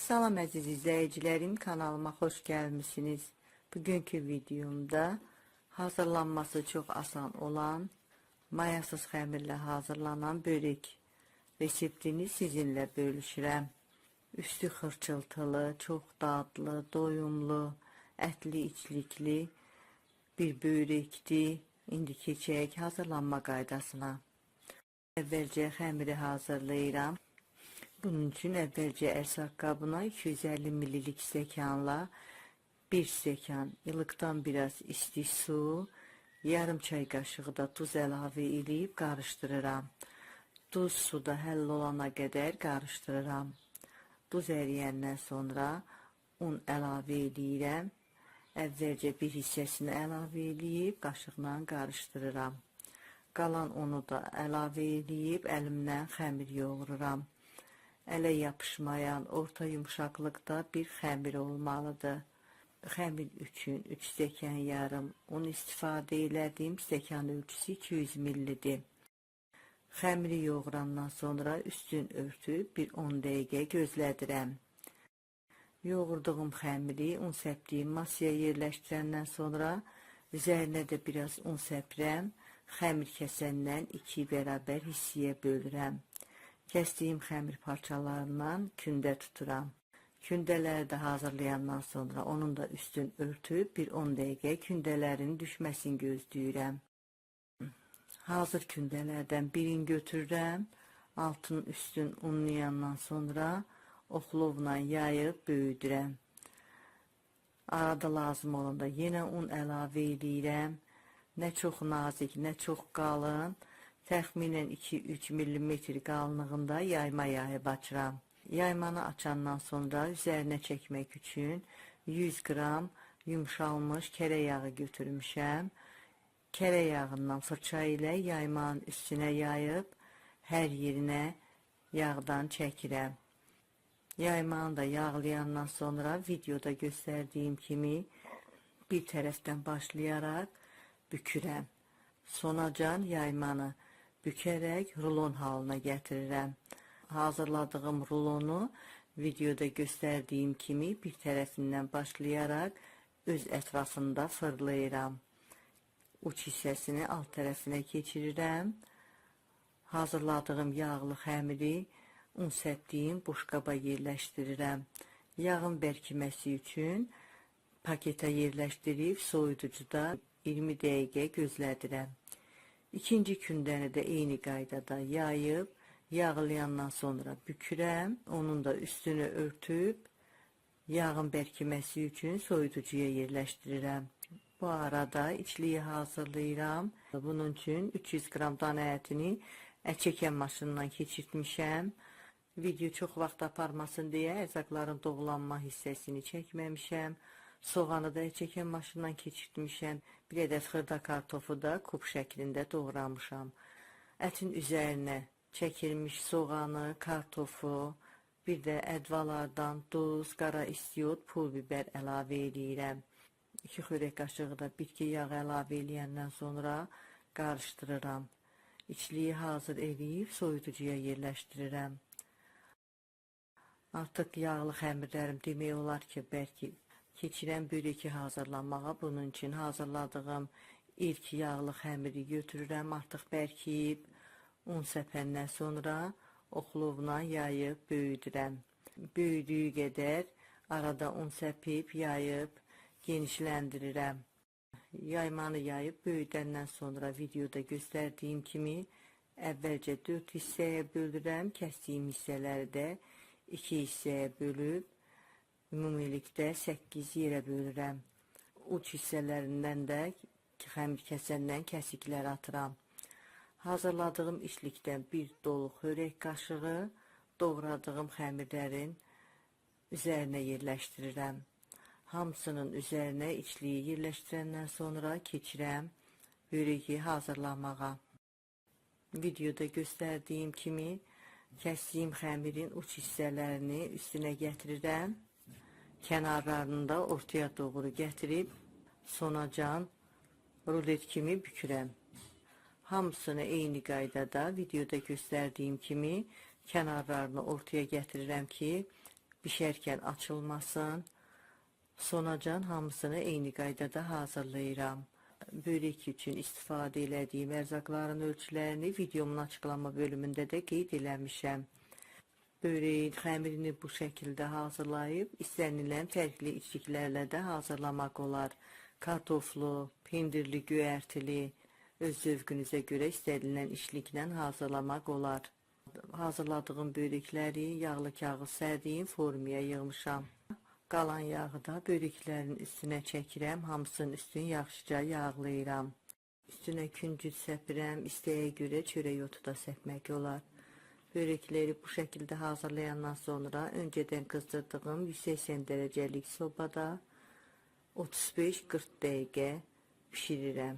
Salam əziz izləyicilərim, kanalıma xoş gəlmisiniz. Bugünkü videomda hazırlanması çox asan olan mayasız xəmirlə hazırlanan börek reseptini sizinlə bölüşürəm. Üstü xırçıltılı, çox dadlı, doyumlu, ətli içlikli bir börekdir. İndi keçək hazırlanma qaydasına. Əvvəlcə xəmiri hazırlayıram. Bunun üçün əvvəlcə ərzaq qabına 250 millilik stəkanla 1 stəkan ılıqdan biraz isti su, yarım çay qaşığı da duz əlavə eləyib qarışdırıram. Duz suda həll olana qədər qarışdırıram. Duz əriyəndən sonra un əlavə eləyirəm. Əvvəlcə bir hissəsini əlavə eləyib qaşıqla qarışdırıram. Qalan unu da əlavə eləyib əlimlə xəmir yoğururam. Ələ yapışmayan orta yumşaqlıqda bir xəmir olmalıdır. Xəmir üçün 3 stəkan yarım un istifadə elədim. Stəkan ölçüsü 200 millidir. Xəmiri yoğurandan sonra üstün örtüb bir 10 dəqiqə gözlədirəm. Yoğurduğum xəmiri un səpdiyim masaya yerləşdirəndən sonra üzərinə də biraz un səpirəm. Xəmir kəsəndən 2 bərabər hissəyə bölürəm. Kəsdiyim xəmir parçalarından kündə tuturam. Kündələri də hazırlayandan sonra onun da üstün örtüb bir 10 dəqiqə kündələrin düşməsini gözləyirəm. Hazır kündələrdən birini götürürəm. Altının üstün unlayandan sonra oxlovla yayıb böyüdürəm. Arada lazım olanda yenə un əlavə eləyirəm. Nə çox nazik, nə çox qalın. Təxminən 2-3 millimetr qalınlığında yayma yayıb açıram. Yaymanı açandan sonra üzərinə çəkmək üçün 100 qram yumşalmış kərə yağı götürmüşəm. Kərə yağından fırça ilə yaymanın üstünə yayıb hər yerinə yağdan çəkirəm. Yaymanı da yağlayandan sonra videoda göstərdiyim kimi bir tərəfdən başlayaraq bükürəm. Sonacan yaymanı bükərək rulon halına gətirirəm. Hazırladığım rulonu videoda göstərdiyim kimi bir tərəfindən başlayaraq öz ətrafında fırlayıram. Uç hissəsini alt tərəfinə keçirirəm. Hazırladığım yağlı xəmiri un səpdiyim boşqaba yerləşdirirəm. Yağın bərkiməsi üçün paketə yerləşdirib soyuducuda 20 dəqiqə gözlədirəm. İkinci kündəni də eyni qaydada yayıb, yağlayandan sonra bükürəm. Onun da üstünü örtüb, yağın bərkiməsi üçün soyuducuya yerləşdirirəm. Bu arada içliyi hazırlayıram. Bunun üçün 300 qram dana ətini ət çəkən maşından keçirtmişəm. Video çox vaxt aparmasın deyə ərzaqların doğranma hissəsini çəkməmişəm. Soğanı da ət çəkən maşından keçirtmişəm. Bir ədəd xırda kartofu da kub şəklində doğramışam. Ətin üzərinə çəkilmiş soğanı, kartofu, bir də ədvalardan duz, qara istiot, pul biber əlavə eləyirəm. 2 xörək qaşığı da bitki yağı əlavə eləyəndən sonra qarışdırıram. İçliyi hazır eləyib soyuducuya yerləşdirirəm. Artıq yağlı xəmirlərim demək olar ki, bərk keçirəm böreki hazırlanmağa. Bunun üçün hazırladığım ilk yağlı xəmiri götürürəm. Artıq bərkiyib un səpəndən sonra oxlovla yayıb böyüdürəm. Böyüdüyü qədər arada un səpib yayıb genişləndirirəm. Yaymanı yayıb böyüdəndən sonra videoda göstərdiyim kimi əvvəlcə 4 hissəyə bölürəm. Kəsdiyim hissələri də 2 hissəyə bölüb ümumilikdə 8 yerə bölürəm. Uc hissələrindən də xəmir kəsəndən kəsiklər atıram. Hazırladığım içlikdən bir dolu xörək qaşığı doğradığım xəmirlərin üzərinə yerləşdirirəm. Hamısının üzərinə içliyi yerləşdirəndən sonra keçirəm börəyi hazırlamağa. Videoda göstərdiyim kimi kəsdiyim xəmirin uç hissələrini üstünə gətirirəm. Kənarlarını da ortaya doğru gətirib sonacan rulet kimi bükürəm. Hamısını eyni qaydada videoda göstərdiyim kimi kənarlarını ortaya gətirirəm ki, Bişərkən açılmasın. Sonacan hamısını eyni qaydada hazırlayıram. Börek üçün istifadə elədiyim ərzaqların ölçülərini videomun açıqlama bölümündə də qeyd eləmişəm. Böreğin xəmirini bu şəkildə hazırlayıb, istənilən fərqli içliklərlə də hazırlamaq olar. Kartoflu, pendirli, göyərtili, öz zövqünüzə görə istənilən içliklə hazırlamaq olar. Hazırladığım börekləri yağlı kağız sərdiyim formaya yığmışam. Qalan yağı da böreklərin üstünə çəkirəm, hamısının üstünü yaxşıca yağlayıram. Üstünə küncüt səpirəm, istəyə görə çörək otu da səpmək olar. Börekləri bu şəkildə hazırlayandan sonra öncədən qızdırdığım 180 dərəcəlik sobada 35-40 dəqiqə bişirirəm.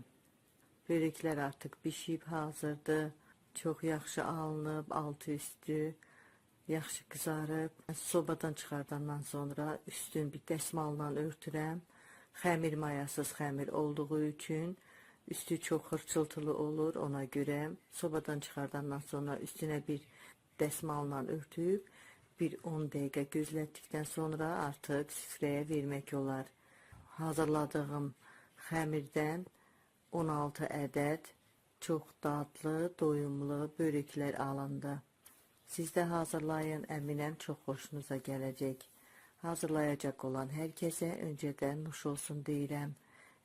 Böreklər artıq bişib hazırdır. Çox yaxşı alınıb, altı üstü yaxşı qızarıb. Sobadan çıxardandan sonra üstünü bir dəsmalla örtürəm. Xəmir mayasız xəmir olduğu üçün üstü çox xırçıltılı olur, ona görə sobadan çıxardandan sonra üstünə bir dəsmalla örtüb bir 10 dəqiqə gözlətdikdən sonra artıq süfrəyə vermək olar. Hazırladığım xəmirdən 16 ədəd çox dadlı, doyumlu böreklər alındı. Siz də hazırlayın, əminəm çox xoşunuza gələcək. Hazırlayacaq olan hər kəsə öncədən nuş olsun deyirəm.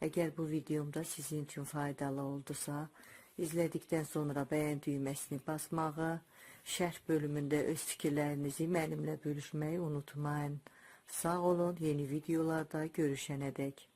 Əgər bu videomda sizin üçün faydalı oldusa, izlədikdən sonra bəyən düyməsini basmağı, şərh bölümündə öz fikirlərinizi mənimlə bölüşməyi unutmayın. Sağ olun, yeni videolarda görüşənədək.